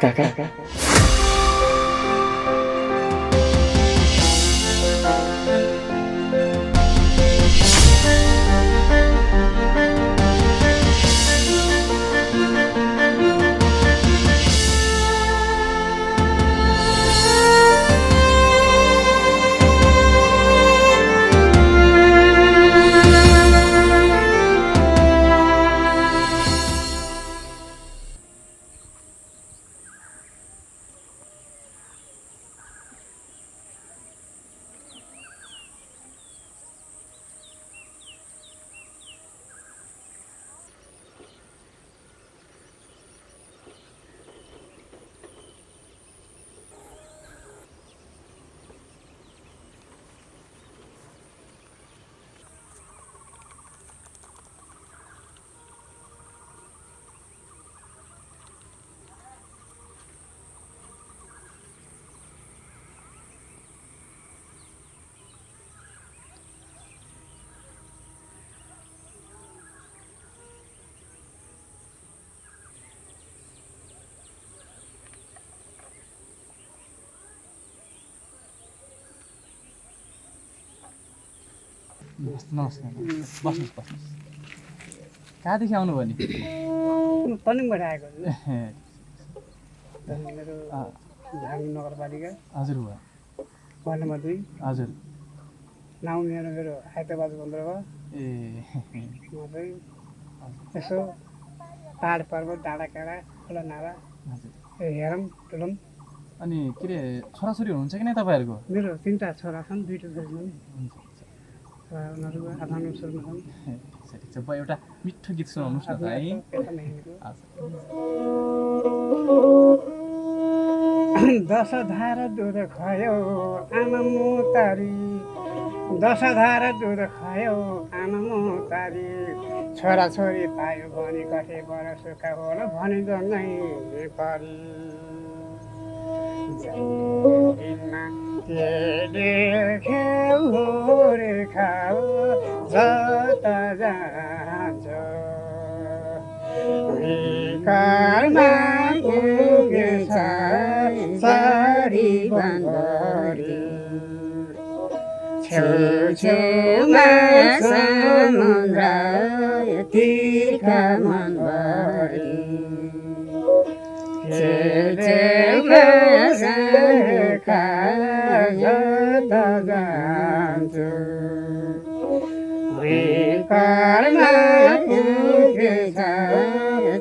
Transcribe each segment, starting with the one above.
काका नमस्कार बस्नुहोस् कहाँदेखि आउनुभयो नि तनिङबाट आएको मेरो झारु नगरपालिका हजुर बुवा वार्ड नम्बर 2 हजुर नाउँ मेरो हैदराबाद बन्दरगाह ए म चाहिँ यसो पाहाड पर्वत डाँडा काँडा खोला नाला हजुर हेरौँ टुलौँ। अनि के अरे छोराछोरी हुनुहुन्छ कि नै तपाईँहरूको मेरो 3टा छोरा छन् 2टा छोरी छन् हुन्छ र उनीहरू आफ्नो सुरुमा छन्। ठिक छ बुवा एउटा मिठो गीत सुनाउनुहोस् न त है दशधार दुध खायो आमा मुतारी दशधार दुध खायो आमा मुतारी छोराछोरी पायो भने कठे बर सुख होला भने जन्मै परी के देख्यौ रे खाऊ जता जान्छ कर्मा पुगेछ सारी बन्दरी छेउछेउमा समुद्र तीर्खा मनभरि छेउछेउमा सखा जता जान्छु कर्मा पुगेछ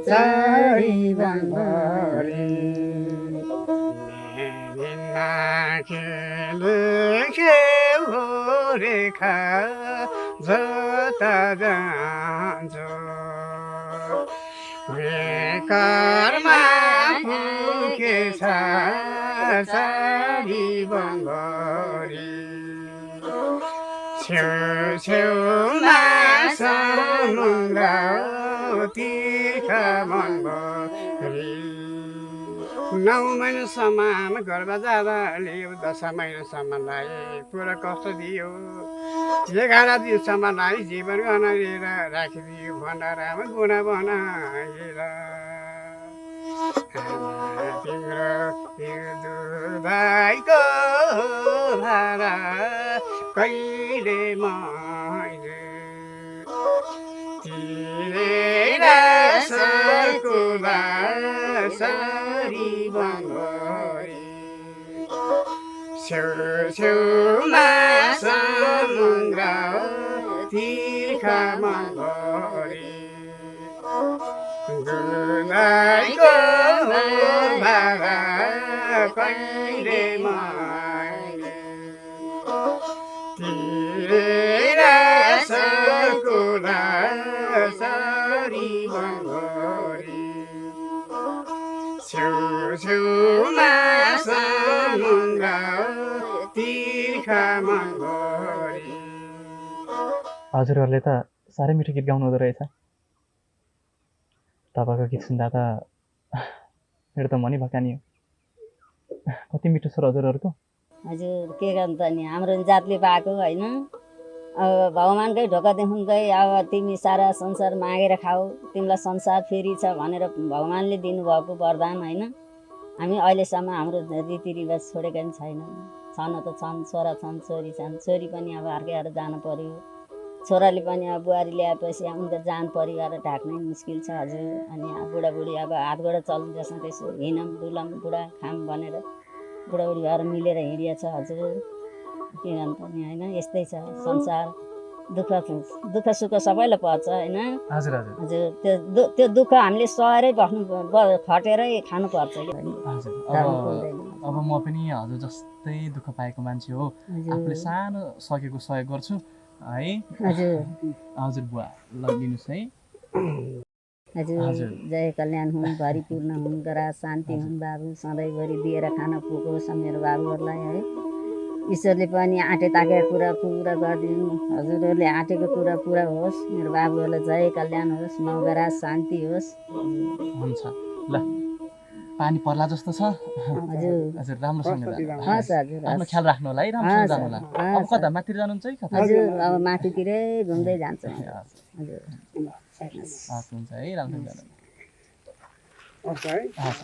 सारी बन्दरी रेखा जता जान्छु कर्मा पुगेछ सारी बन्दरी छेउछेउमा समुद्र तीर्खा मनभरि 9 महिनासम्म आमा गर्भ जाँदा लियो 10 महिनासम्मलाई पुरा कष्ट दियो 11 दिनसम्मलाई जीवन गनाएर राखिदियो भण्डारामा गुणा बनाएर तिम्रो दुर्भाइको भारा कहिले मैले तिरेर सर्कुला सारी बन्दरी छेउछेउमा समुद्र तीर्खा मनभरि दुर्भाइको भारा कहिले मैले तिरेर सर्कुला सारी बन्दरी छेउछेउमा समुद्र तीर्खा मनभरि। हजुरहरूले त साह्रै मिठो गीत गाउनु हुँदो रहेछ। तपाईँको गीत सुन्दा त मेरो त मनै भकानी हो। कति मिठो छ हजुरहरूको। हजुर के गर्नु त नि हाम्रो जातले पाएको होइन। अब भगवान्कै ढोका देखाउँदै अब तिमी सारा संसार मागेर खाऊ तिमीलाई संसार फेरि छ भनेर भगवान्ले दिनुभएको वरदान होइन। हामी अहिलेसम्म हाम्रो रीतिरिवाज छोडेका पनि छैनौँ। छन त छन्, छोरा छन्, छोरी छन्। छोरी पनि अब अर्कैहरू जानु पर्यो, छोराले पनि अब बुहारी ल्याएपछि उनको जान परिवार ढाक्नै मुस्किल छ हजुर। अनि बुढाबुढी अब हातबाट चल्नु जस्तो त्यसो हिँडौँ डुलौँ बुढा खाम भनेर बुढाबुढी भएर मिलेर हिँडिया छ हजुर। के गर्नु पर्ने होइन, यस्तै छ संसार। दुःख सुख सबैलाई पर्छ होइन हजुर हजुर हजुर। त्यो दुःख हामीले सहेरै बस्नु खटेरै खानुपर्छ कि हजुर। गर्नु पर्दैन। अब म पनि हजुर जस्तै दुःख पाएको मान्छे हो, आफूले सानो सकेको सहयोग गर्छु है। हजुर हजुर बुवा लिनुहोस् है। हजुर। जय कल्याण हुन्, भरिपूर्ण हुन्, गरा शान्ति हुन् बाबु, सधैँभरि दिएर खान पुगोस् मेरो बाबुहरूलाई है। ईश्वरले पनि आँटे ताकेको कुरा पुरा गरिदिनु, हजुरहरूले आँटेको कुरा पुरा होस्, मेरो बाबुहरूलाई जय कल्याण होस्, नौगरा शान्ति होस्। हुन्छ ल, पानी पर्ला जस्तो छ हजुर हजुर। राम्रोसँग हस् हजुर आफ्नो ख्याल राख्नु होला है, राम्रोसँग जानु होला। अब कता माथि जानुहुन्छ है कता? हजुर अब माथितिरै घुम्दै जान्छ हजुर। हस् हुन्छ है, राम्रोसँग जानु। हस् है। हस्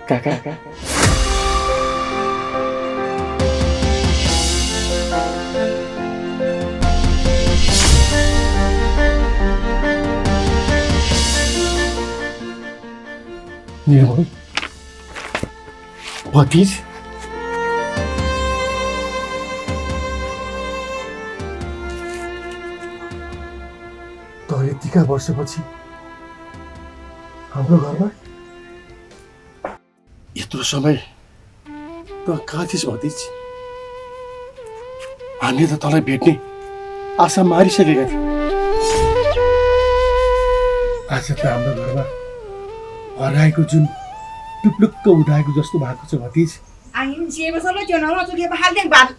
काका निर्मल भतिज त यतिका वर्षपछि हाम्रो घरमा यत्रो समय त कहाँ थिइस् भतिज? हामीले त तँलाई भेट्ने आशा मारिसकेका थियौँ। आज त हाम्रो घरमा हराएको जुन टुप्लुक्क उदाएको जस्तो भएको छ भतिज। Angin siapa salah jangan orang tu dia bahal yang bad.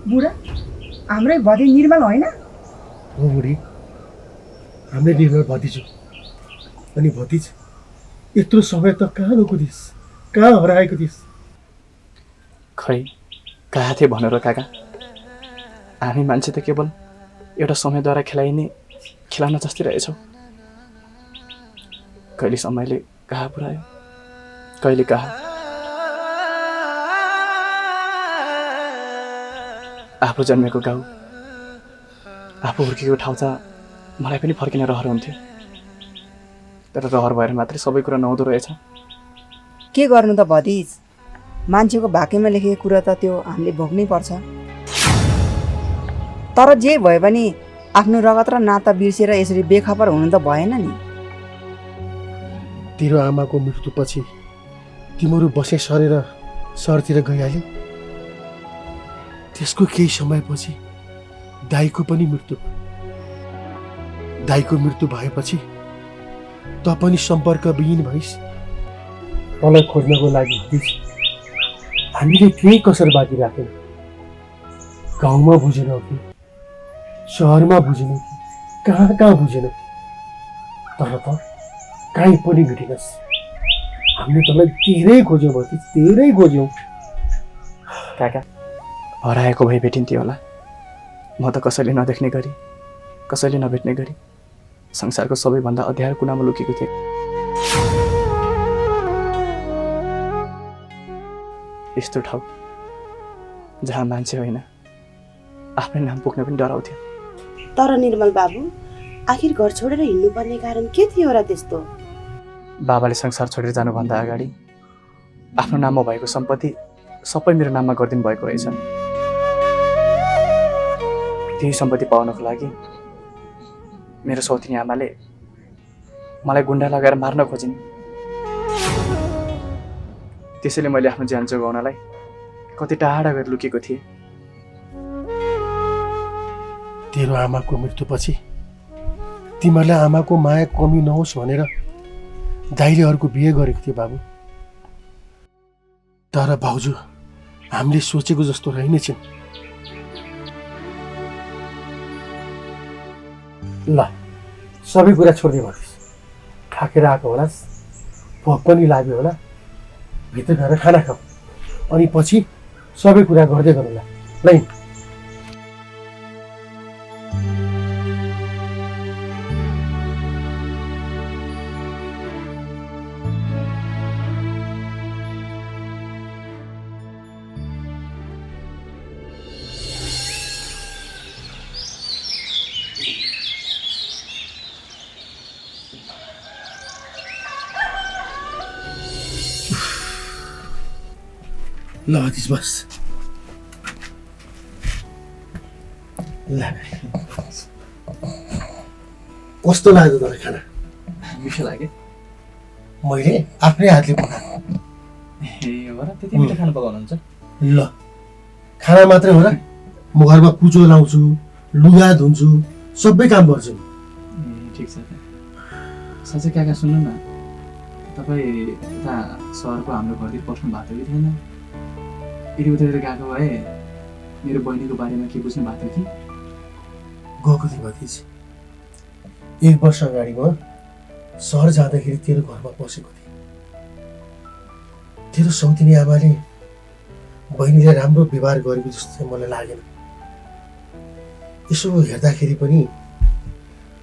बुढा हाम्रै भति निर्मल होइन? हो बुढी, हामीले निर्मल भतिजु। अनि भतिज यत्रो समय त कहाँ गएको थिइस्, कहाँ हराएको थिइस्? खै कहाँ थिए भनेर काका, हामी मान्छे त केवल एउटा समयद्वारा खेलाइने खेलाउन जस्तै रहेछौँ। कहिले समयले कहाँ पुऱ्यायो, कहिले कहाँ। आफू जन्मेको गाउँ, आफू हुर्केको ठाउँ त मलाई पनि फर्किन रहर हुन्थ्यो, तर रहर भएर मात्रै सबै कुरा नहुँदो रहेछ। के गर्नु त भतिज, मान्छेको भाग्यमा लेखेको कुरा त त्यो हामीले भोग्नै पर्छ। तर जे भए पनि आफ्नो रगत र नाता बिर्सेर यसरी बेखबर हुनु त भएन नि। तेरो आमाको मृत्युपछि तिमीहरू बसे सरेर सहरतिर गइहाल्यौ। त्यसको केही समयपछि दाइको पनि मृत्यु। दाइको मृत्यु भएपछि त पनि सम्पर्कविहीन भइस्। तँलाई खोज्नको लागि हामीले केही कसर बाँकी राखेन। गाउँमा बुझेनौ कि सहरमा बुझेनौ कि कहाँ कहाँ बुझेनौ, तर त कहीँ पनि भेटिनस्। हामीले तँलाई धेरै खोज्यौँ भतिज, धेरै खोज्यौँ। काका हराएको भए भेटिन्थ्यो होला। म त कसैले नदेख्ने गरी, कसैले नभेट्ने गरी संसारको सबैभन्दा अँध्यारो कुनामा लुकेको थिएँ। यस्तो ठाउँ जहाँ मान्छे होइन आफ्नै नाम पुग्न पनि डराउँथ्यो। तर निर्मल बाबु, आखिर घर छोडेर हिँड्नुपर्ने कारण के थियो र त्यस्तो? बाबाले संसार छोडेर जानुभन्दा अगाडि आफ्नो नाममा भएको सम्पत्ति सबै मेरो नाममा गरिदिनु भएको रहेछ। त्यही सम्पत्ति पाउनको लागि मेरो सौतिनी आमाले मलाई गुन्डा लगाएर मार्न खोजिन्। त्यसैले मैले आफ्नो ज्यान जोगाउनलाई कति टाढा गएर लुकेको थिएँ। तेरो आमाको मृत्युपछि तिमीहरूलाई आमाको माया कमी नहोस् भनेर दाइले अर्को बिहे गरेको थियो बाबु। तर भाउजू हामीले सोचेको जस्तो रहेनछन्। ल सबै कुरा छोड्दै भनिस्। थाकेर आएको होलास्, भोक पनि लाग्यो होला, भित्र गएर खाना खाऊ, अनि पछि सबै कुरा गर्दै गरौँला। ल ल हतिस बस। ल कस्तो लाग्यो तँलाई खाना? मिठो लाग्यो। मैले आफ्नै हातले पकाएको। ए हो र, त्यति मिठो खाना पकाउनुहुन्छ? ल खाना मात्रै हो र, म घरमा कुचो लाउँछु, लुगा धुन्छु, सबै काम गर्छु। ए ठिक छ त। साँच्चै काका सुन्नु न, तपाईँ उता सहरको हाम्रो घरतिर बस्नु भएको कि थिएन? यदि उतातिर गएको भए मेरो बहिनीको बारेमा के बुझ्नु भएको थियो कि? गएको थिएँ भतिज। 1 वर्ष अगाडि म सहर जाँदाखेरि तेरो घरमा बसेको थिएँ। तेरो सौतिनी आमाले बहिनीले राम्रो व्यवहार गरेको जस्तो चाहिँ मलाई लागेन। यसो हेर्दाखेरि पनि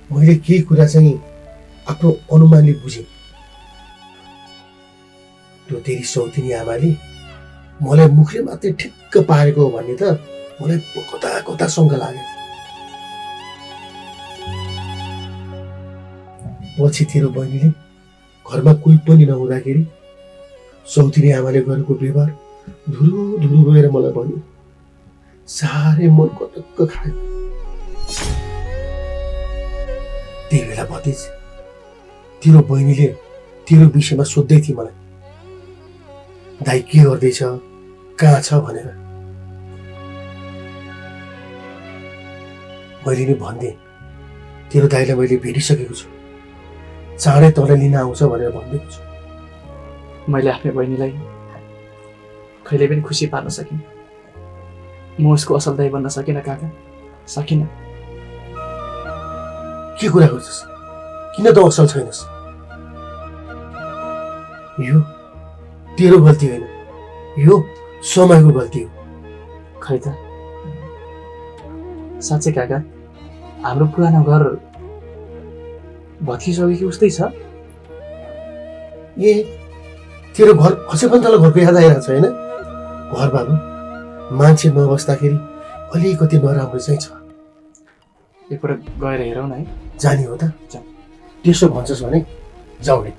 मैले केही कुरा चाहिँ आफ्नो अनुमानले बुझेँ। त्यो तेरी सौतिनी आमाले मलाई मुखले मात्रै ठिक्क पारेको हो भन्ने त मलाई कता कता शङ्का लाग्यो। पछि तेरो बहिनीले घरमा कोही पनि नहुँदाखेरि सौतिनी आमाले गरेको व्यवहार धुरो धुरो गएर मलाई भन्यो। साह्रै मन कटक्क खायो। त्यही बेला भतिज तेरो बहिनीले तेरो विषयमा सोध्दै थिए मलाई, दाइ के गर्दैछ, कहाँ छ भनेर। मैले नि भन्देँ तेरो दाइलाई मैले भेटिसकेको छु, चाँडै तँलाई लिन आउँछ भनेर भनिदिएको छु। मैले आफ्नै बहिनीलाई कहिले पनि खुसी पार्न सकिनँ। म उसको असल दाइ बन्न सकिनँ काका, सकिनँ। के कुरा गर्छस्? किन त असल छैनस्? यो तेरो गल्ती होइन, यो समयको गल्ती हो। खै त साँच्चै काका, हाम्रो पुरानो घर भत्किसक्यो कि उस्तै छ? ए तेरो घर अझै पनि तँलाई घरको याद आइरहेको छ होइन? घर बाबु मान्छे नबस्दाखेरि अलिकति नराम्रो चाहिँ छ। एकपल्ट गएर हेरौँ न है। जाने हो त? त्यसो भन्छस् भने जाऊ नै।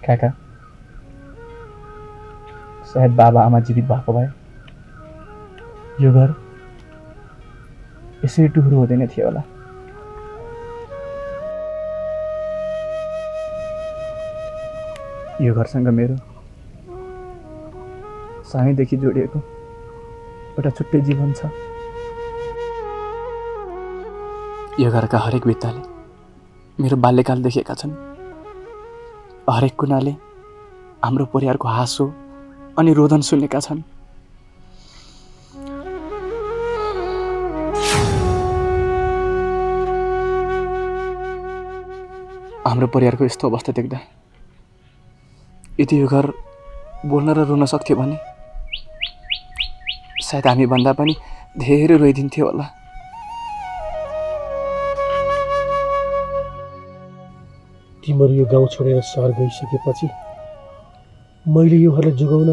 काका सायद बाबा आमा जीवित भएको भए यो घर यसरी टुहुरो हुँदैन थियो होला। यो घरसँग मेरो सानैदेखि जोडिएको एउटा छुट्टै जीवन छ। यो घरका हरेक भित्ताले मेरो बाल्यकाल देखेका छन्। हरेक कुनाले हाम्रो परिवारको हाँसो अनि रोदन सुनेका छन्। हाम्रो परिवारको यस्तो अवस्था देख्दा यदि यो घर बोल्न र रुन सक्थ्यो भने सायद हामी भन्दा पनि धेरै रोइदिन्थ्यो होला। तिमीहरू यो गाउँ छोडेर सहर गइसकेपछि मैले यो घरलाई जोगाउन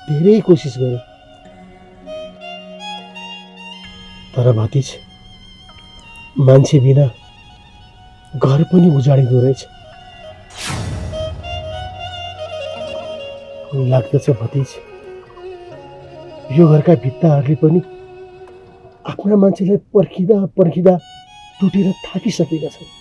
धेरै कोसिस गरेँ, तर भतिज मान्छे बिना घर पनि उजाडिँदो रहेछ। लाग्दछ भतिज यो घरका भित्ताहरूले पनि आफ्ना मान्छेलाई पर्खिँदा पर्खिँदा टुटेर थाकिसकेका छन्।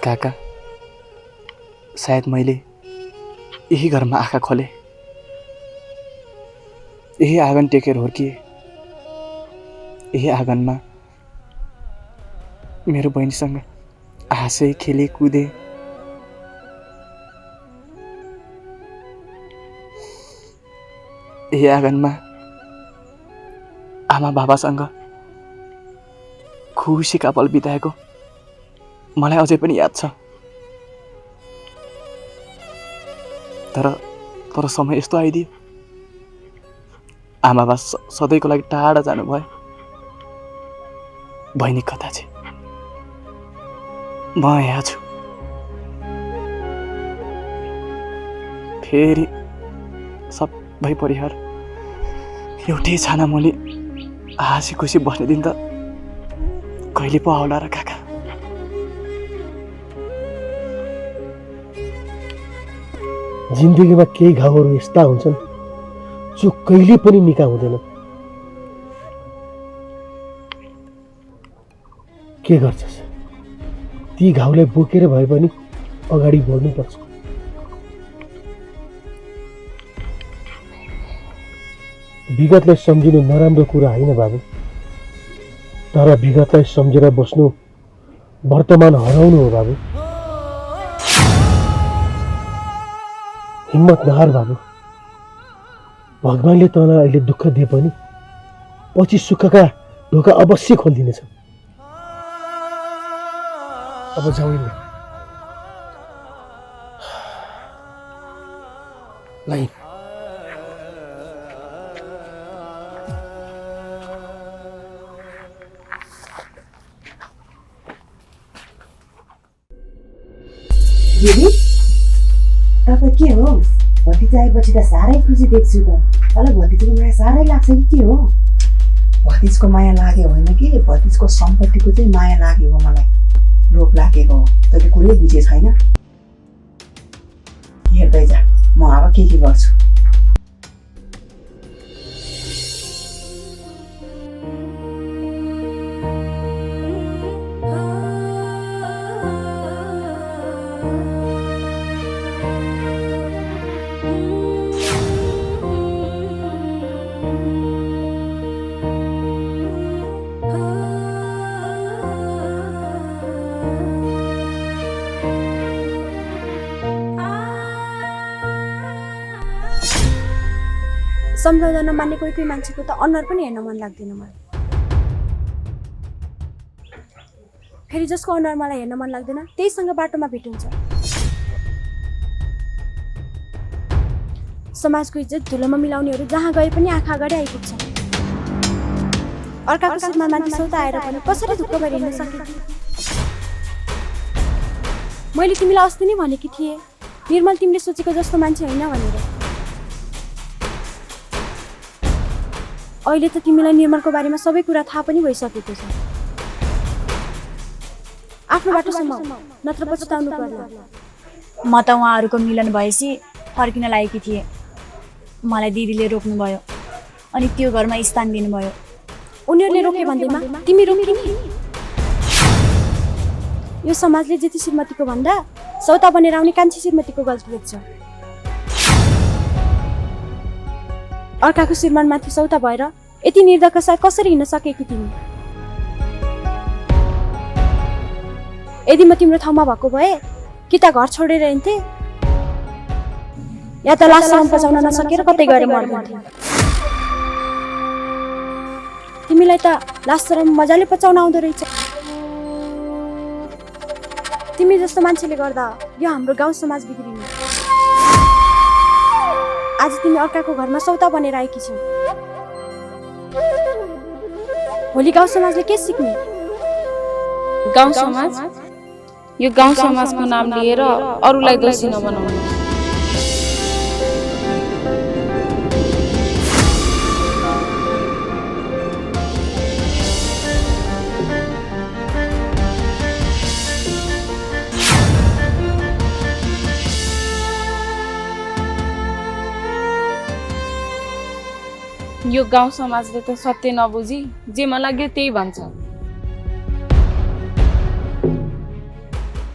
काका सायद मैले यही घरमा आँखा खोले, यही आँगन टेकेर हुर्किए, यही आँगनमा मेरो बहिनीसँग हाँसे खेले कुदे। यही आँगनमा आमा बाबासँग खुसीका पल बिताएको मलाई अझै पनि याद छ। तर समय यस्तो आइदियो, आमा बाबा सधैँको लागि टाढा जानुभयो। बहिनी कता छ? म यहाँ छु। फेरि सबै परिवार एउटै छाना मुनि हाँसी खुसी बस्ने दिन त कहिले पो आउला र काका। जिन्दगीमा केही घाउहरू यस्ता हुन्छन् जो कहिले पनि निका हुँदैन। के गर्छस्? ती घाउलाई बोकेर भए पनि अगाडि बढ्नुपर्छ। विगतलाई सम्झिनु नराम्रो कुरा होइन बाबु, तर विगतलाई सम्झेर बस्नु वर्तमान हराउनु हो बाबु। हिम्मत नहार बाबु, भगवानले तँलाई अहिले दुःख दिए पनि पछि सुखका ढोका अवश्य खोलिदिनेछ। अब जाउँ लाइन। दिदी तपाईँ के हो? भतिजा आएपछि त साह्रै खुसी देख्छु त। मलाई भतिजको माया साह्रै लाग्छ कि के हो? भतिजको माया लाग्यो होइन कि भतिजको सम्पत्तिको चाहिँ माया लाग्यो हो। मलाई लोभ लागेको हो। तैँले कुरै बुझे छैन। हेर्दै जा, म अब के गर्छु। सम्झाउँदा नमान्ने कोही कोही मान्छेको त अनुहार पनि हेर्न मन लाग्दैन मलाई। फेरि जसको अनुहार मलाई हेर्न मन लाग्दैन त्यहीसँग बाटोमा भेट हुन्छ। समाजको इज्जत धुलोमा मिलाउनेहरू जहाँ गए पनि आँखा अगाडि आइपुग्छ। अर्काको साथमा मान्छे सौता आएर पनि कसरी ढुक्क भएर हिँड्न सके? मैले तिमीलाई अस्ति नै भनेकी थिएँ निर्मल तिमीले सोचेको जस्तो मान्छे होइन भनेर। अहिले त तिमीलाई निर्मलको बारेमा सबै कुरा थाहा पनि भइसकेको छ। आफ्नो बाटोसम्म नत्र पछुताउनु पर्ला। म त उहाँहरूको मिलन भएपछि फर्किन लागेकी थिएँ। मलाई दिदीले रोक्नुभयो अनि त्यो घरमा स्थान दिनुभयो। उनीहरूले रोके भन्दैमा तिमी रोकी नि? यो समाजले जेठी श्रीमतीको भन्दा सौता बनेर आउने कान्छी श्रीमतीको गल्ती देख्छ। अर्काको श्रीमानमाथि सौता भएर यति निर्धक्क साथ कसरी हिँड्न सकेकी तिमी? यदि म तिम्रो ठाउँमा भएको भए कि त घर छोडेर हिँड्थे या त लाससम्म पचाउन नसकेर कतै गएर मर्दिन्थे। तिमीलाई त लाससम्म मजाले पचाउन आउँदो रहेछ। तिमी जस्तो मान्छेले गर्दा यो हाम्रो गाउँ समाज बिग्रिने। आज तिमी अर्काको घरमा सौता बनेर आएकी छौ। भोलि गाउँ समाजले के सिक्ने? गाउँ समाज? यो गाउँ समाजको नाम लिएर अरूलाई दोषी नबनाउनु। यो गाउँ समाजले त सत्य नबुझी जे मन लाग्यो त्यही भन्छ।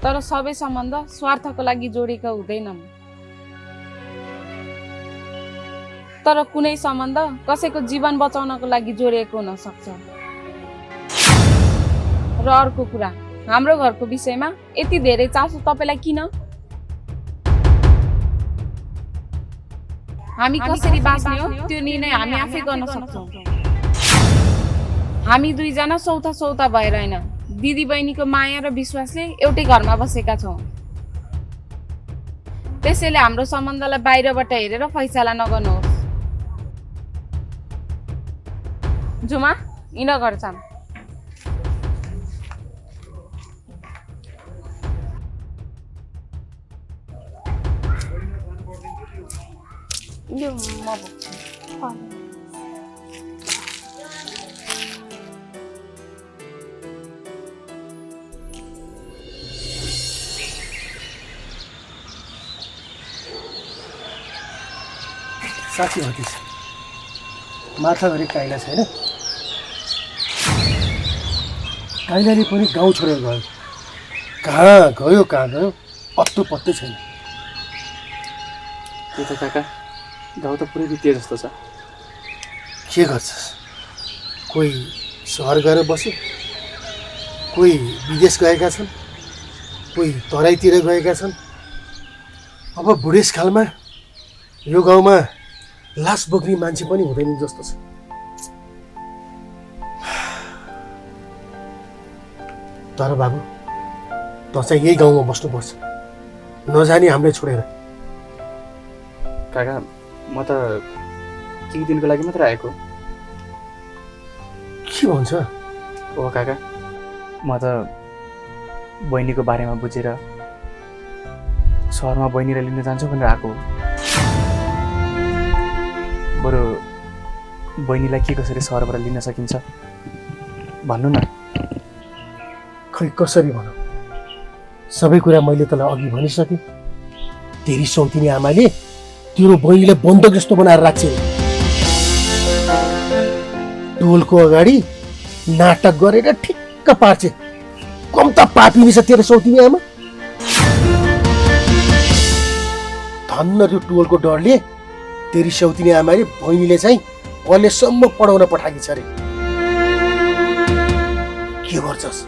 तर सबै सम्बन्ध स्वार्थको लागि जोडेका हुँदैनन्। तर कुनै सम्बन्ध कसैको जीवन बचाउनको लागि जोडिएको हुन सक्छ। र अर्को कुरा, हाम्रो घरको विषयमा यति धेरै चासो तपाईलाई किन? हामी कसरी बाँच्ने हो त्यो निर्णय हामी आफै गर्न सक्छौँ। हामी दुईजना सौता भएर हैन, दिदी बहिनीको माया र विश्वासले एउटै घरमा बसेका छौँ। त्यसैले हाम्रो सम्बन्धलाई बाहिरबाट हेरेर फैसला नगर्नुहोस्। जुमा हिँड घर जाम। यो म साथी भतिज माथाभरि काइला छैन। काइलाले पनि गाउँ छोडेर गयो। कहाँ गयो पत्तो पत्तै छैन। के त काका, गाउँ त पुरै बित्तिए जस्तो छ। के गर्छस्? कोही सहर गएर बस्यो, कोही विदेश गएका छन्, कोही तराईतिर गएका छन्। अब बुढेसकालमा यो गाउँमा लास बोक्ने मान्छे पनि हुँदैन जस्तो छ। तर बाबु, त चाहिँ यही गाउँमा बस्नुपर्छ, नजाने हामीले छोडेर। काका, म त केही दिनको लागि मात्र आएको। के भन्छ? ओ काका, म त बहिनीको बारेमा बुझेर सहरमा बहिनीलाई लिन जान्छु भनेर आएको। बरु बहिनीलाई के कसरी सहरबाट लिन सकिन्छ भन्नु न। खै कसरी भनौँ? सबै कुरा मैले तँलाई अघि भनिसकेँ। तेरी सौतिनी आमाले तेरो बहिनीलाई बन्दक जस्तो बनाएर राख्छ। टोलको अगाडि नाटक गरेर ठिक्क पार्छ। कम त पापिनी छ तेरो सौतिनी आमा। धन्न त्यो टोलको डरले तेरी सौतिनी आमाले बहिनीले चाहिँ कलेजसम्म पढाउन पठाएकी छ अरे। के गर्छस्?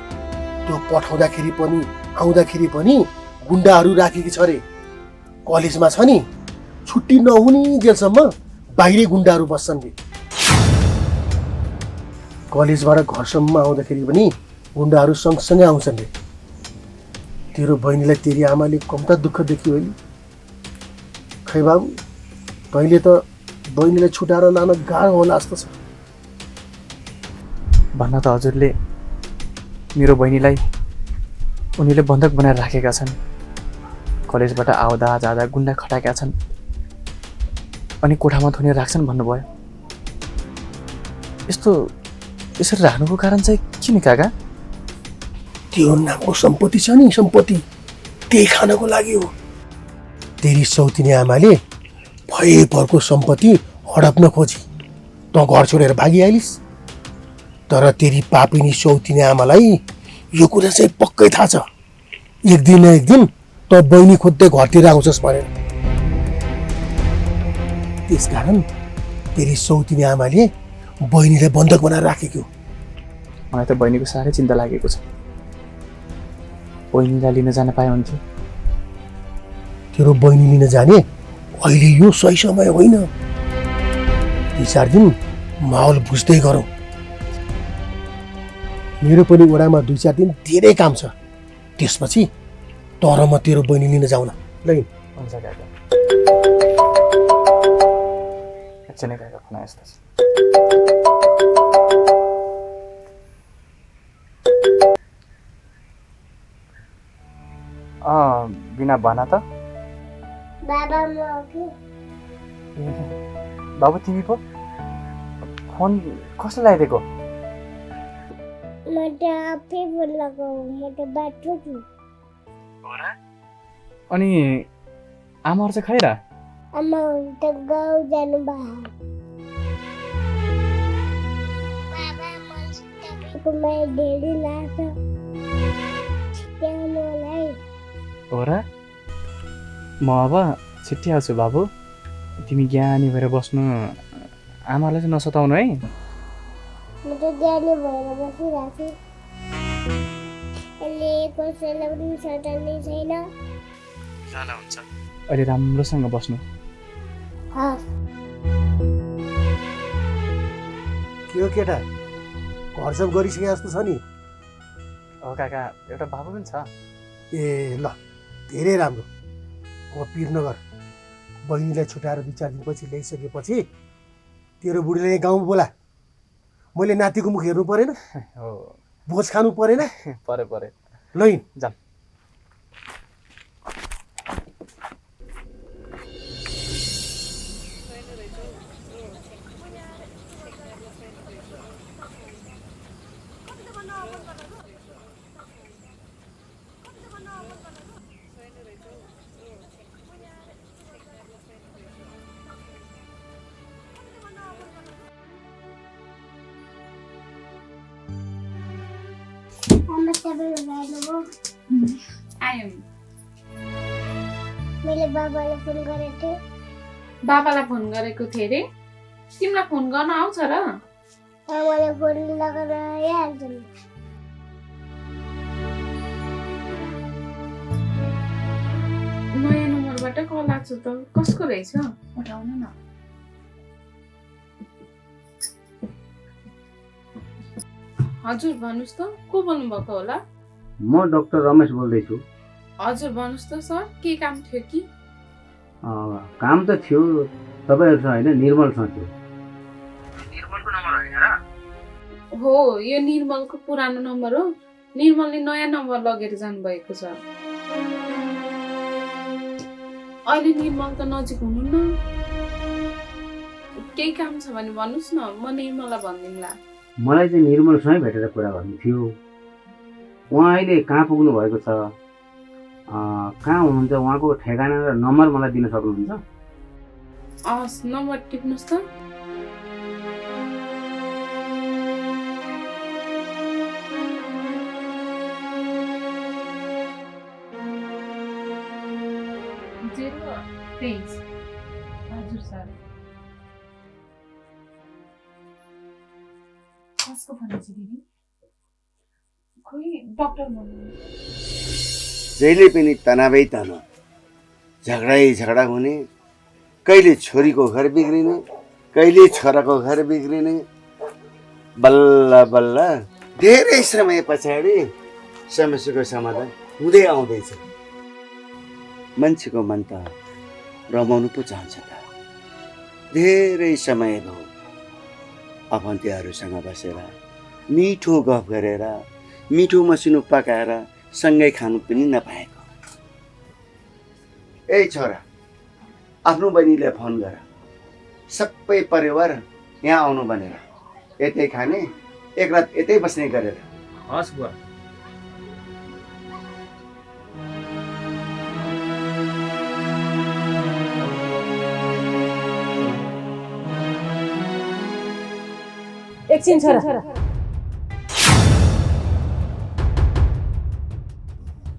त्यो पठाउँदाखेरि पनि आउँदाखेरि पनि गुन्डाहरू राखेकी छ अरे। कलेजमा छ नि, छुट्टी नहुने जेलसम्म बाहिरी गुन्डाहरू बस्छन् रे। कलेजबाट घरसम्म आउँदाखेरि पनि गुन्डाहरू सँगसँगै आउँछन् रे। तेरो बहिनीलाई तेरी आमाले कम्ता दुःख देखियो अहिले। खै बाबु, तैँले त बहिनीलाई छुटाएर लान गाह्रो होला जस्तो छ। भन्न त हजुरले मेरो बहिनीलाई उनीले बन्धक बनाएर राखेका छन्। कलेजबाट आउँदा जाँदा गुन्डा खटाएका छन् अनि कोठामा थुनेर राख्छन् भन्नुभयो। यसरी राख्नुको कारण चाहिँ किन काका? त्यो नामको सम्पत्ति छ नि, सम्पत्ति त्यही खानको लागि हो। तेरी सौतिनी आमाले भएभरको सम्पत्ति हडप्न खोजी, त घर छोडेर भागिहालिस्। तर तेरी पापिनी सौतिनी आमालाई यो कुरा चाहिँ पक्कै थाहा छ, एक दिन न एक दिन त बहिनी खोज्दै घरतिर आउँछस् भनेर। त्यसकारण तेरी सौतिनी आमाले बहिनीलाई बन्धक बनाएर राखेको। मलाई त बहिनीको साह्रै चिन्ता लागेको छ। बहिनीलाई लिन जान पाए हुन्थ्यो। तेरो बहिनी लिन जाने अहिले यो सही समय होइन। 2-4 दिन माहौल बुझ्दै गरौँ। मेरो पनि वडामा 2-4 दिन धेरै काम छ, त्यसपछि तर म तेरो बहिनी लिन जाउन। ल हुन्छ काका। एकछिनै काका फोन यस्तो छ। बिना भन त। बाबा म के बाबु तिमी पो फोन कसले लगाइदिएको? म त आफै फोन लगाऊ, म त बाटो छु। अनि आमाहरू चाहिँ खैरा? आमा त गाउँ जानु भयो। बाबा मलाई माया धेरै लाग्छ। मलाई हो र? म अब छिट्टी आउँछु बाबु। तिमी ज्ञानी भएर बस्नु, आमालाई चाहिँ नसताउनु है। म त ज्ञानी भएर बसिरहेको छु। अहिले कसैलाई पनि सताउने छैन। हुन्छ। अहिले राम्रोसँग बस्नु। के हो केटा, घरसम्म गरिसके जस्तो छ नि। हो काका, एउटा बाबु पनि छ। ए ल, धेरै राम्रो। अब पिर नगर। बहिनीलाई छुट्याएर 2-4 दिनपछि ल्याइसकेपछि तेरो बुढीलाई गाउँमा बोला। मैले नातिको मुख हेर्नु परेन, हो भोज खानु परेन। परे ल जाम। आयो। मैले बाबालाई फोन गरेको थिएँ। बाबालाई फोन गरेको थिएँ रे? तिमीलाई फोन गर्न आउँछ र? मलाई फोन लगाएर आइहाल्छ नि। नयाँ नम्बरबाट कल लाग्छ त, कसको रहेछ? उठाउन न। हजुर भन्नुहोस् त, को बोल्नु भएको होला? म डाक्टर रमेश बोल्दैछु। हजुर भन्नुहोस् त सर, के काम थियो कि? काम त थियो तपाईँहरूसँग होइन, निर्मलसँग थियो। निर्मलको नम्बर होइन र? हो, यो निर्मलको पुरानो नम्बर हो। निर्मलले नयाँ नम्बर लगेर जानुभएको छ। अहिले निर्मल त नजिक हुनुहुन्न। केही काम छ भने भन्नुहोस् न, म निर्मललाई भनिदिउँला। मलाई चाहिँ निर्मलसँगै भेटेर कुरा गर्नु थियो। उहाँ अहिले कहाँ पुग्नु भएको छ, कहाँ हुनुहुन्छ, उहाँको ठेगाना र नम्बर मलाई दिन सक्नुहुन्छ? हस्, नम्बर टिप्नुहोस् त। हजुर सर। कसको भन्नुहुन्छ दिदी? खोइ डाक्टर भन्नुहुन्छ। जहिले पनि तनावै तनाव, झगडा हुने, कहिले छोरीको घर बिग्रिने, कहिले छोराको घर बिग्रिने। बल्ल बल्ल धेरै समय पछाडि समस्याको समाधान हुँदै आउँदैछ। मान्छेको मन त रमाउनु पो चाहन्छ त। धेरै समय भयो आफन्तीहरूसँग बसेर मिठो गफ गरेर, मिठो मसिनो पकाएर सँगै खानु पनि नपाएको। ए छोरा, आफ्नो बहिनीलाई फोन गर, सबै परिवार यहाँ आउनु भनेर, यतै खाने, एक रात यतै बस्ने गरेर। हस् बुवा। एकछिन छोरा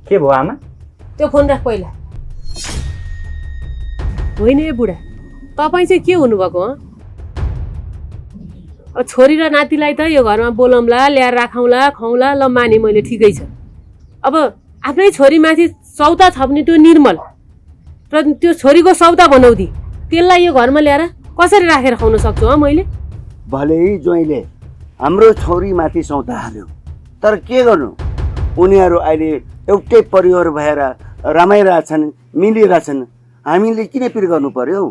के भयो आमा? त्यो फोन राख पहिला। होइन ए बुढा, तपाईँ चाहिँ के हुनुभएको हँ? अब छोरी र नातिलाई त यो घरमा बोलाउँला, ल्याएर राखौँला, खुवाउँला, ल माने मैले, ठिकै छ। अब आफ्नै छोरीमाथि सौता थप्ने त्यो निर्मल र त्यो छोरीको सौता बनाउँदी, त्यसलाई यो घरमा ल्याएर कसरी राखेर खुवाउन सक्छु हँ मैले? भले ज्वाइँले हाम्रो छोरीमाथि सौता हाल्यो, तर के गर्नु, उनीहरू अहिले एउटै परिवार भएर रमाइरहेछन्, मिलिरहेछन्। हामीले किन पिर गर्नु पर्यो?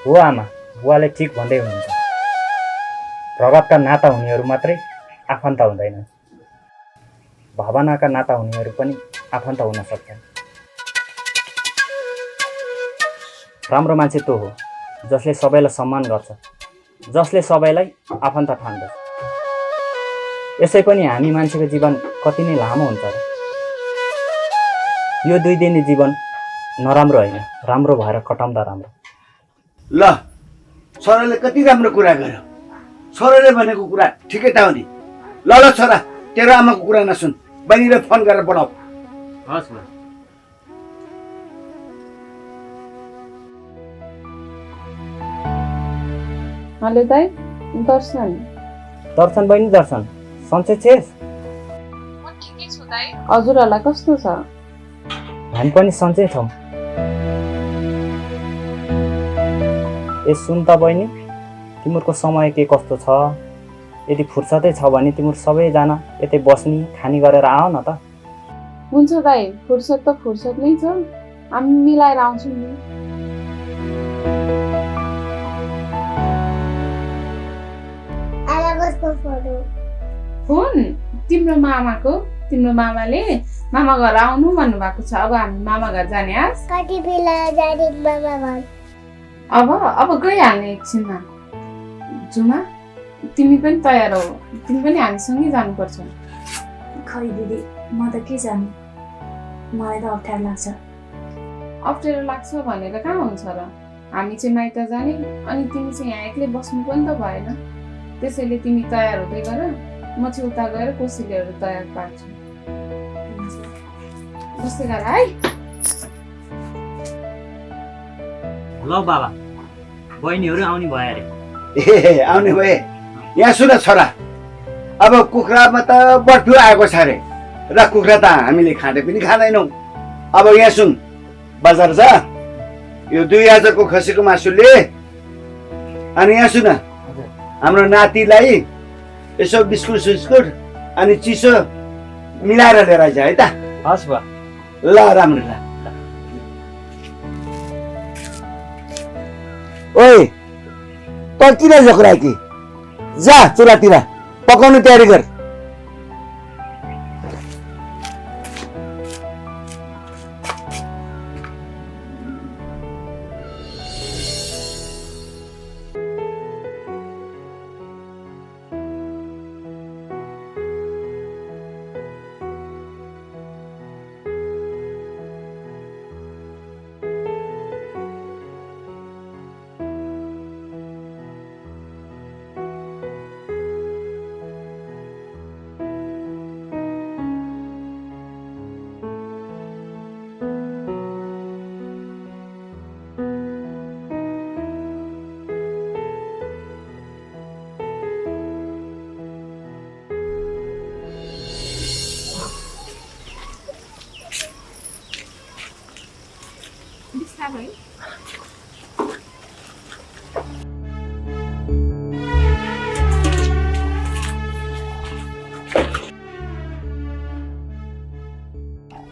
हो आमा, बुवाले ठिक भन्दै हुनुहुन्छ। रगतका नाता हुनेहरू मात्रै आफन्त हुँदैन, भावनाका नाता हुनेहरू पनि आफन्त हुन सक्छन्। राम्रो मान्छे त्यो हो जसले सबैलाई सम्मान गर्छ, जसले सबैलाई आफन्त ठान्दछ। यसै पनि हामी मान्छेको जीवन कति नै लामो हुन्छ र। यो 2 दिने जीवन नराम्रो होइन, राम्रो भएर कटाउँदा राम्रो। ल छोराले कति राम्रो कुरा गर्यो, छोराले भनेको कुरा ठिकै त हो नि। ल ल छोरा, तेरो आमाको कुरा नसुन, बहिनीले फोन गरेर बोलाऊ। हस् बुवा। हेलो दाइ, दर्शन। दर्शन बहिनी, दर्शन सन्चै छेस? म ठिकै छु दाइ। हजुरहरूलाई कस्तो छ? हामी पनि सन्चै छौँ। ए सुन त बहिनी, तिम्रो समय के कस्तो छ? यदि फुर्सदै छ भने तिम्रो सबैजना यतै बस्ने खाने गरेर आऊ न त। हुन्छ दाइ, फुर्सद त फुर्सद नै छ, हामी मिलाएर आउँछौँ नि। फोन तिम्रो मामाको, तिम्रो मामाले मामा घर आउनु भन्नुभएको छ। अब हामी मामा घर जाने आज। कति बेला जाने मामा घर? अब गइहाल्ने एकछिनमा। जुमा, तिमी पनि तयार हो, तिमी पनि हामीसँगै जानुपर्छ। खै दिदी, म त के जानु, मलाई त अप्ठ्यारो लाग्छ। अप्ठ्यारो लाग्छ भनेर कहाँ हुन्छ र? हामी चाहिँ माइत जाने, अनि तिमी चाहिँ यहाँ एक्लै बस्नु पनि त भएन। त्यसैले तिमी तयार हुँदै गर, म चाहिँ उता गएर कोसेलीहरू तयार पार्छु। बस्दै गर है। ल बाबा, बहिनीहरू आउने भयो अरे। ए आउने भए। यहाँ सुन छोरा, अब कुखुरामा त बर्ड फ्लू आएको छ अरे, र कुखुरा त हामीले खाँदै पनि खाँदैनौँ। अब यहाँ सुन, बजार जा, यो 2000 को खसीको मासु ले, अनि यहाँ सुन, हाम्रो नातिलाई यसो बिस्कुट सिस्कुट अनि चिसो मिलाएर लिएर आइज है त। हस् बा। ल राम्रो ल। ओए त किन झोक्रा कि? जा चुलातिर पकाउने तयारी गर।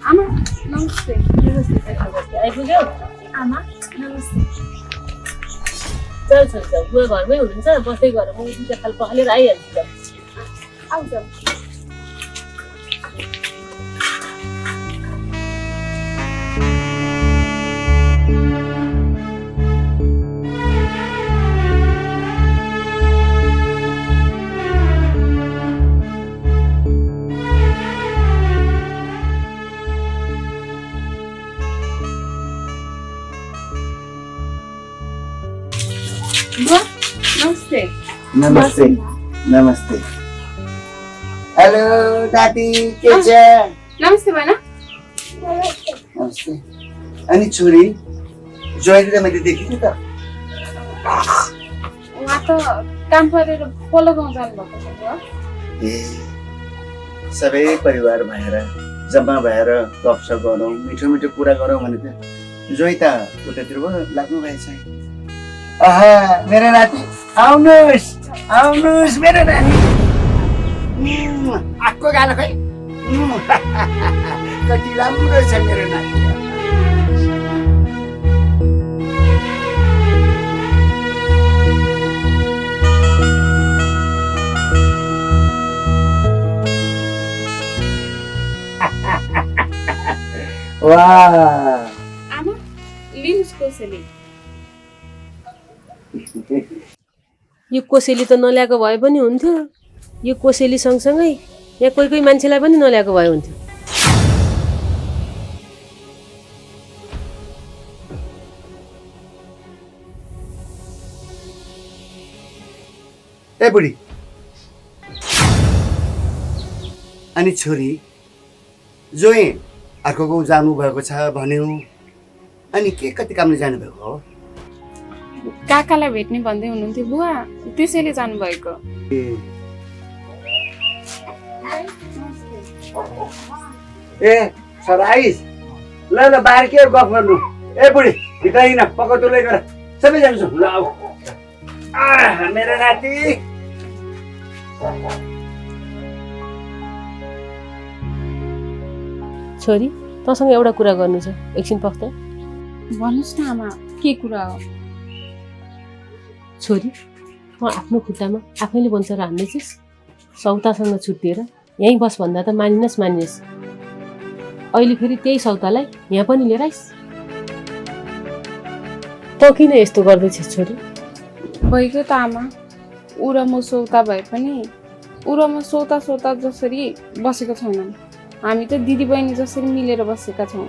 आमा नमस्ते। आइपुग्यौ? आमा नमस्ते। चल चल चल, बुवा घरमै हुनुहुन्छ, बस्दै गरेर म दुईटा खाल पखालेर आइहाल्छु। आउँछ। बुवा नमस्ते। नमस्ते नमस्ते हेलो दादी के छ नमस्ते भन नमस्ते अनि छोरी जोइले त मैले देखेँ त उहाँ त काम परेर पल्लो गाउँ जानुभएको छ बुवा। ए सबै परिवार भएर जम्मा भएर गफसफ गरौँ मिठो मिठो कुरा गरौँ भने त जोइ त उतातिर पो लाग्नु भएछ आहा मेरो नाति आउनुहोस् आउनुहोस् मेरो नानी आको गालो खै कति राम्रो छ मेरो नानी वाह आमा लिनुहोस् कोसेली। यो कोसेली त नल्याएको भए पनि हुन्थ्यो यो कोसेली सँगसँगै यहाँ कोही कोही मान्छेलाई पनि नल्याएको भए हुन्थ्यो। ए बुढी अनि छोरी जोइ अर्को गाउँ जानुभएको छ भन्यो अनि के कति कामले जानुभएको हो काकालाई भेट्ने भन्दै हुनुहुन्थ्यो बुवा त्यसैले जानुभएको। ए सराइस ल ल बाहिर के गफ गर्नु ए बुढी भित्र हिँड पक्का तुलै गर सबै जान्छौँ ल आऊ मेरो नाति छोरी तँसँग एउटा कुरा गर्नु छ एकछिन पख्त भन्नुहोस् न आमा के कुरा हो। छोरी म आफ्नो खुट्टामा आफैले बन्चर हान्दैछिस् सौतासँग छुट्टिएर यहीँ बस भन्दा त मानिनस् मानिनस् अहिले फेरि त्यही सौतालाई यहाँ पनि लिएर आइस् त किन यस्तो गर्दैछस् छोरी भइगयो त आमा ऊ र म सौता भए पनि ऊ र म सौता सौता जसरी बसेको छैनौँ हामी त दिदीबहिनी जसरी मिलेर बसेका छौँ।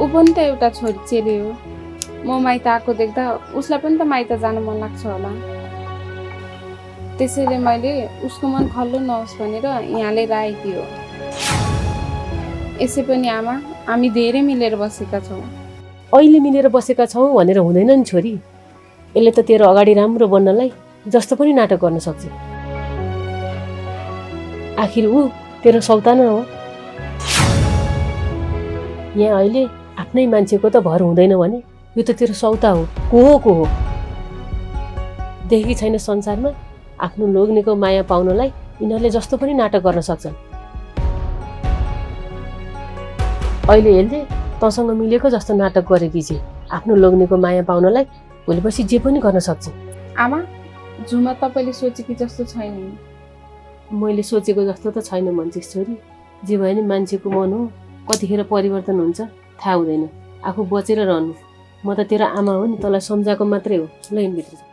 ऊ पनि त एउटा छोरी चेली हो म माइत आएको देख्दा उसलाई पनि त माइत जान मन लाग्छ होला त्यसैले मैले उसको मन खल्लो नहोस् भनेर यहाँ लिएर आएकी हो। यसै पनि आमा हामी धेरै मिलेर बसेका छौँ। अहिले मिलेर बसेका छौँ भनेर हुँदैन नि छोरी यसले त तेरो अगाडि राम्रो बन्नलाई जस्तो पनि नाटक गर्न सक्छ आखिर ऊ तेरो सौताना हो यहाँ अहिले आफ्नै मान्छेको त भर हुँदैन भने यो त तेरो सौता हो को हो देखेकी छैन संसारमा आफ्नो लोग्नेको माया पाउनलाई यिनीहरूले जस्तो पनि नाटक गर्न सक्छन् अहिले यसले तँसँग मिलेको जस्तो नाटक गरेकी छे आफ्नो लोग्नेको माया पाउनलाई भोलिपर्सि जे पनि गर्न सक्छ। आमा झुमा तपाईँले सोचेकी जस्तो छैन मैले सोचेको जस्तो त छैन भन्छस् छोरी जे भए नि मान्छेको मन हो कतिखेर परिवर्तन हुन्छ थाहा हुँदैन आफू बचेर रहनु म त तेरो आमा हो नि तँलाई सम्झाएको मात्रै हो ल हिँड्भित्र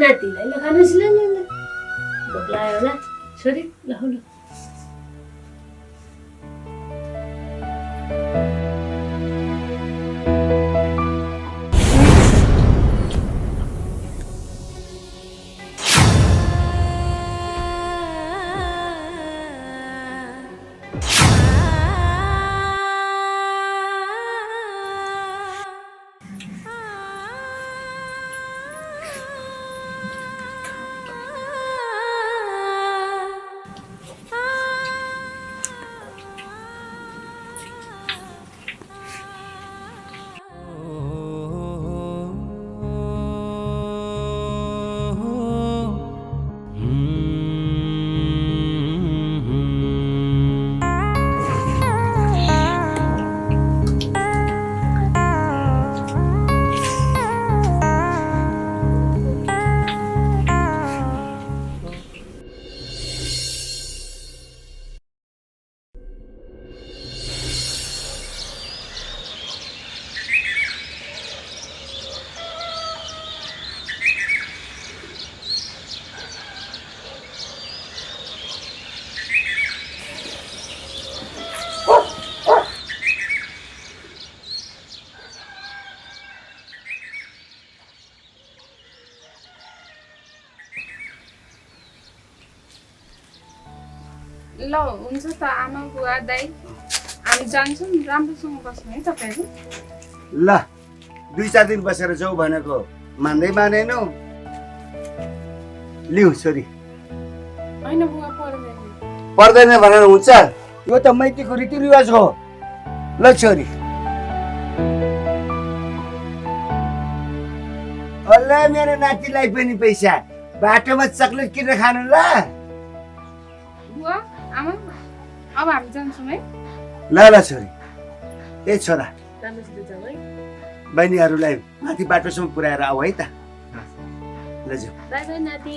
नातिलाई ल खानुहोस् ल भोक लाग्यो होला छोरी ल ल ल हुन्छ त आमा बुवा दाइ हामी जान्छौँ राम्रोसँग बस्नु है तपाईँहरू ल 2-4 दिन बसेर जाऊ भनेको मान्दै मानेनौ लिऊ छोरी होइन बुवा पर्दैन भनेर हुन्छ यो त मैतीको रीतिरिवाज हो ल छोरी अल्ला मेरो नातिलाई पनि पैसा बाटोमा चक्लेट किनेर खानु ल बुवा आमा अब हामी जान्छौँ है ल ल छोरी ए छोरा बहिनीहरूलाई माथि बाटोसम्म पुऱ्याएर आऊ है त ल जाऊ बाई बाई नाति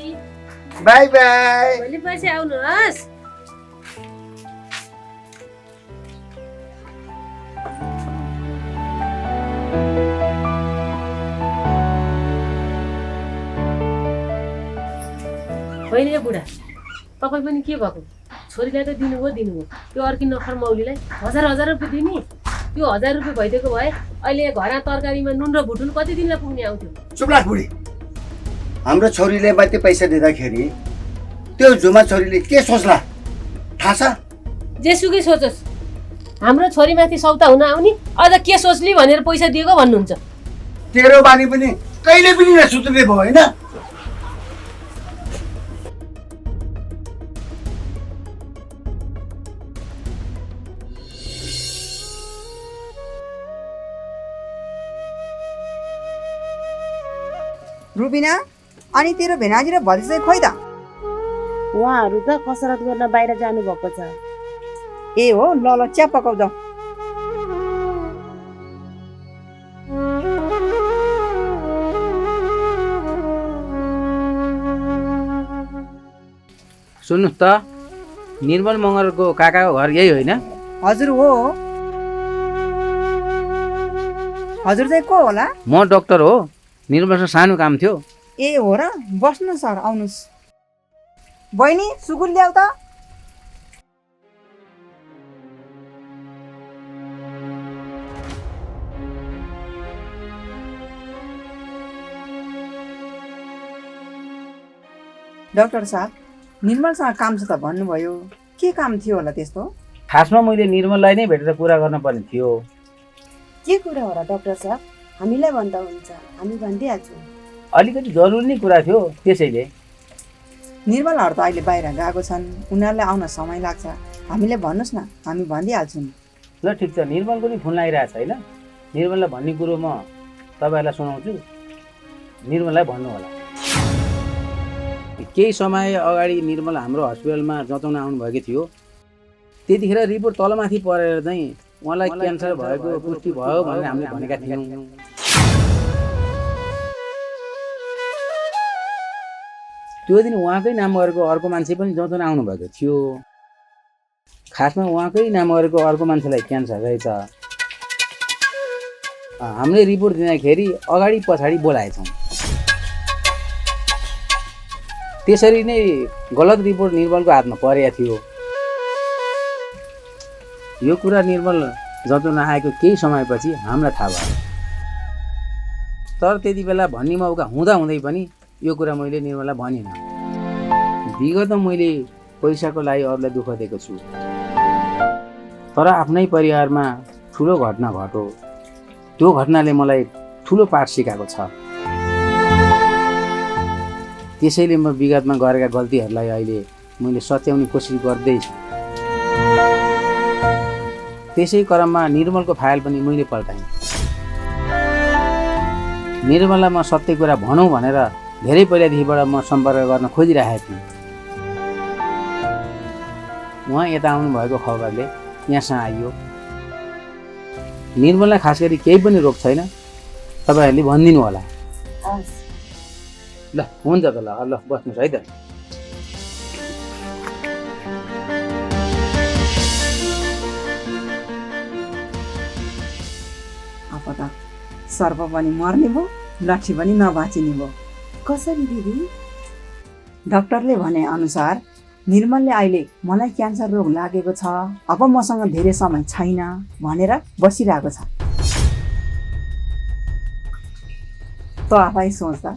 बाई बाई भोलि पछि आउनुहोस् होइन ए बुढा तपाईँ पनि के भएको छोरीलाई त दिनुभयो त्यो अर्की नखर मौलीलाई 1000 रुपियाँ दिने त्यो 1000 रुपियाँ भइदिएको भए अहिले घरमा तरकारीमा नुन र भुटुन कति दिनलाई पुग्ने आउँथ्यो चुप लाग बुढी हाम्रो छोरीले मात्रै पैसा दिँदाखेरि त्यो झुमा छोरीले के सोच्ला थाहा छ जेसुकै सोचोस् हाम्रो छोरीमाथि सौता हुन आउने अझ के सोच्ली भनेर पैसा दिएको भन्नुहुन्छ तेरो बानी पनि कहिले पनि नसुत्ने भयो होइन रुबिना अनि तेरो भेनाजी र भतिजा खोइ त उहाँहरू त कसरत गर्न बाहिर जानुभएको छ ए हो ल ल चिया पकाउँदा सुन्नुहोस् त निर्मल मगरको काकाको घर यही होइन हजुर हो हजुर चाहिँ को होला म डाक्टर हो निर्मलसँग सानो काम थियो ए हो र बस्नु सर आउनुहोस् बहिनी सुकुल ल्याऊ त डाक्टर साहब निर्मलसँग काम छ त भन्नुभयो के काम थियो होला त्यस्तो खासमा मैले निर्मललाई नै भेटेर कुरा गर्न पर्ने थियो के कुरा हो र डाक्टर साहब हामीलाई भन्दा हुन्छ हामी भनिदिइहाल्छौँ अलिकति जरुरी नै कुरा थियो त्यसैले निर्मलहरू त अहिले बाहिर गएको छन् उनीहरूलाई आउन समय लाग्छ हामीले भन्नुहोस् न हामी भनिदिइहाल्छौँ ल ठिक छ निर्मलको नि फोन लागिरहेको छ होइन निर्मललाई भन्ने कुरो म तपाईँहरूलाई सुनाउँछु निर्मललाई भन्नु होला केही समय अगाडि निर्मल हाम्रो हस्पिटलमा जँचाउन आउनुभएको थियो त्यतिखेर रिपोर्ट तलमाथि परेर चाहिँ उहाँलाई क्यान्सर भएको पुष्टि भयो भनेर हामीले भनेका थियौँ त्यो दिन उहाँकै नाम गरेको अर्को मान्छे पनि जँचाउन आउनुभएको थियो खासमा उहाँकै नाम गरेको अर्को मान्छेलाई क्यान्सर रहेछ हामीले रिपोर्ट दिँदाखेरि अगाडि पछाडि बोलाएछौँ त्यसरी नै गलत रिपोर्ट निर्मलको हातमा परेको थियो यो कुरा निर्मल जँचाउन आएको केही समयपछि हामीलाई थाहा भयो तर त्यति बेला भन्ने मौका हुँदै पनि यो कुरा मैले निर्मललाई भनिनँ विगतमा मैले पैसाको लागि अरूलाई दुःख दिएको छु तर आफ्नै परिवारमा ठुलो घटना घट्यो त्यो घटनाले मलाई ठुलो पाठ सिकाएको छ त्यसैले म विगतमा गरेका गल्तीहरूलाई अहिले मैले सच्याउने कोसिस गर्दैछु त्यसै क्रममा निर्मलको फाइल पनि मैले पल्टाएँ निर्मललाई म सत्य कुरा भनौँ भनेर धेरै पहिलादेखिबाट म सम्पर्क गर्न खोजिरहेको थिएँ उहाँ यता आउनुभएको खबरले यहाँसँग आइयो निर्मललाई खास गरी केही पनि रोग छैन तपाईँहरूले भनिदिनु होला ल हुन्छ त ल ल बस्नुहोस् है त अब त सर्प पनि मर्ने भयो लाठी पनि नबाचिने भयो कसरी दिदी डाक्टरले भने अनुसार निर्मलले अहिले मलाई क्यान्सर रोग लागेको छ अब मसँग धेरै समय छैन भनेर बसिरहेको छ त आफै सोच्दा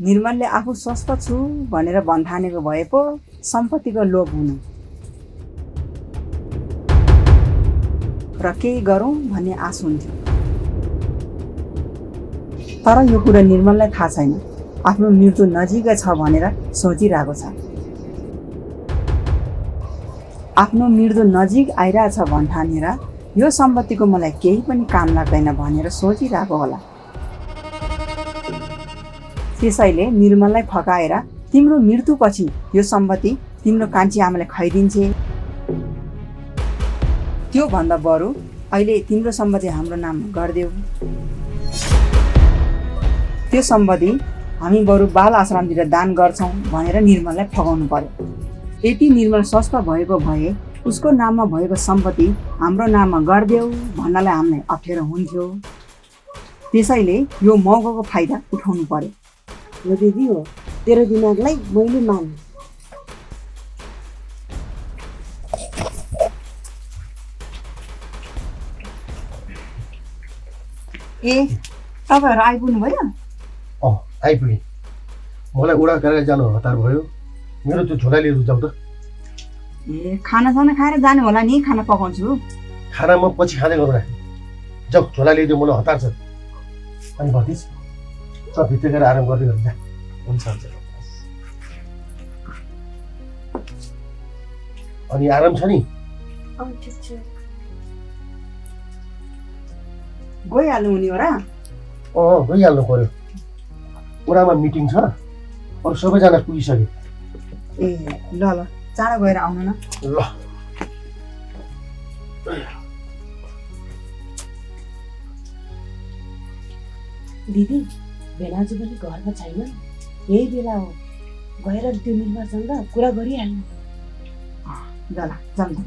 निर्मलले आफू स्वस्थ छु भनेर भन्ठानेको भए पो सम्पत्तिको लोभ हुनु र केही गरौँ भन्ने आश हुन्थ्यो। तर यो कुरा निर्मललाई थाहा छैन, आफ्नो मृत्यु नजिकै छ भनेर सोचिरहेको छ। आफ्नो मृत्यु नजिक आइरहेछ भन्ठानेर यो सम्पत्तिको मलाई केही पनि काम लाग्दैन भनेर सोचिरहेको होला। त्यसैले निर्मललाई फकाएर तिम्रो मृत्युपछि यो सम्पत्ति तिम्रो कान्छी आमाले खाइदिन्छे। त्यो भन्दा बरु अहिले तिम्रो सम्पत्ति हाम्रो नाम गरिदेऊ। त्यो सम्पत्ति हामी बरु बाल आश्रमतिर दान गर्छौँ भनेर निर्मललाई फकाउनु पर्यो। यति निर्मल स्वस्थ भएको भए उसको नाममा भएको सम्पत्ति हाम्रो नाममा गरिदेऊ भन्नलाई हामीलाई अप्ठ्यारो हुन्थ्यो। त्यसैले यो मौकाको फाइदा उठाउनु पर्यो। हो दिदी हो, तेरो दिमागलाई मैले माने। ए तपाईँहरू आइपुग्नु भयो? आइपुगेँ। मलाई उडा गरेर जानु हतार भयो। मेरो त्यो झोला लिएर जाउँ त। ए खानासाना खाएर जानु होला नि, खाना पकाउँछु। खाना म पछि खाँदै गरौँ न। जाऊ झोला ल्याइदियो, मलाई हतार छ। अनि भतिज सब भित्र गएर आराम गर्दै गर्नु जा। हुन्छ हुन्छ। अनि आराम छ नि? गइहाल्नु हुने हो र? गइहाल्नु पर्यो। उडामा मिटिङ छ, अरू सबैजना पुगिसके। ए ल ल, चाँडो गएर आउनु न। ल दिदी, बेलाजु पनि घरमा छैन। यही बेला हो, गएर त्यो निर्मलसँग कुरा गरिहाल्नु। ल ल जाउँ।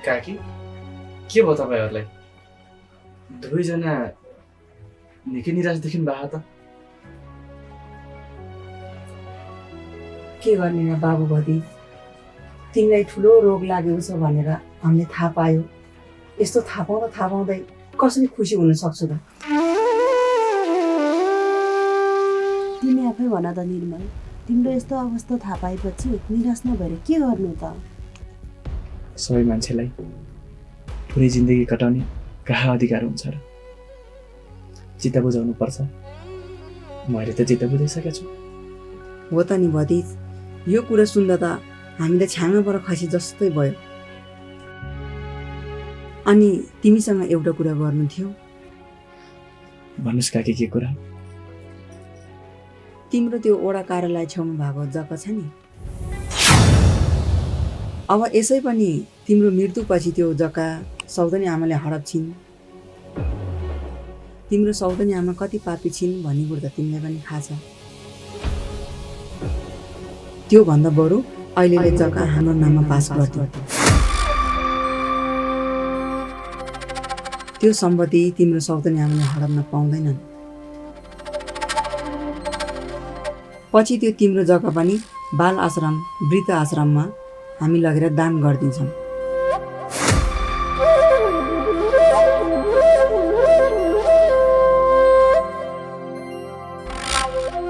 काकी, के भयो तपाईँहरूलाई? दुवैजना निकै निराश देखिनु भएको त। के गर्ने र बाबु भतिज, तिमीलाई ठुलो रोग लागेको छ भनेर हामीले थाहा पायो। यस्तो थाहा पाउँदै कसरी खुसी हुन सक्छु त? तिमी आफै भन त निर्मल, तिम्रो यस्तो अवस्था थाहा पाएपछि निराश नभएर के गर्नु त? सबै मान्छेलाई पुरै जिन्दगी कटाउने कहाँ अधिकार हुन्छ र? चित्त बुझाउनु पर्छ। मैले त चित्त बुझाइसकेको छु। हो त नि भतिज, यो कुरा सुन्दा त हामीले छ्याङ्ग पर खसी जस्तै भयो। अनि तिमीसँग एउटा कुरा गर्नु थियो। भन्नुहोस् काकी, के कुरा? तिम्रो त्यो ओडा कार्यालय छेउमा भएको जग्गा छ नि, अब यसै पनि तिम्रो मृत्युपछि त्यो जग्गा सौदनी आमाले हडप छिन्। तिम्रो सौदनी आमा कति पापी छिन् भन्ने कुरो त तिमीलाई पनि थाहा छ। त्यो भन्दा बरु अहिलेले जग्गा हाम्रो नाममा पास गर्दियो। त्यो सम्पत्ति तिम्रो सौदनी आमाले हडप्न पाउँदैनन्। पछि त्यो तिम्रो जग्गा पनि बाल आश्रम, वृद्ध आश्रममा हामी लगेर दान गरिदिन्छौँ।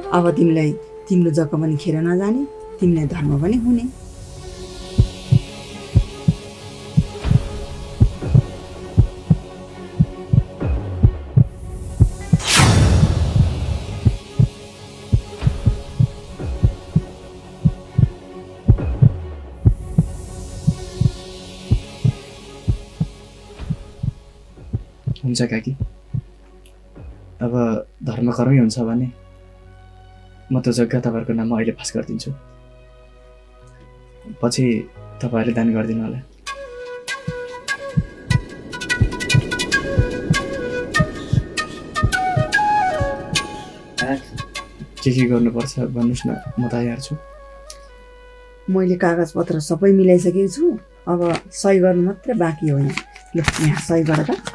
अब तिमीलाई तिम्रो जग्गा पनि खेर नजाने, तिमीलाई धर्म पनि हुने। हुन्छ काकी, अब धर्म कर्मै हुन्छ भने म त्यो जग्गा तपाईँहरूको नाममा अहिले पास गरिदिन्छु। पछि तपाईँहरूले दान गरिदिनु होला। के गर्नुपर्छ भन्नुहोस् न, म तयार छु। मैले कागजपत्र सबै मिलाइसकेको छु, अब सही गर्नु मात्रै बाँकी हो। ल यहाँ सही गर त।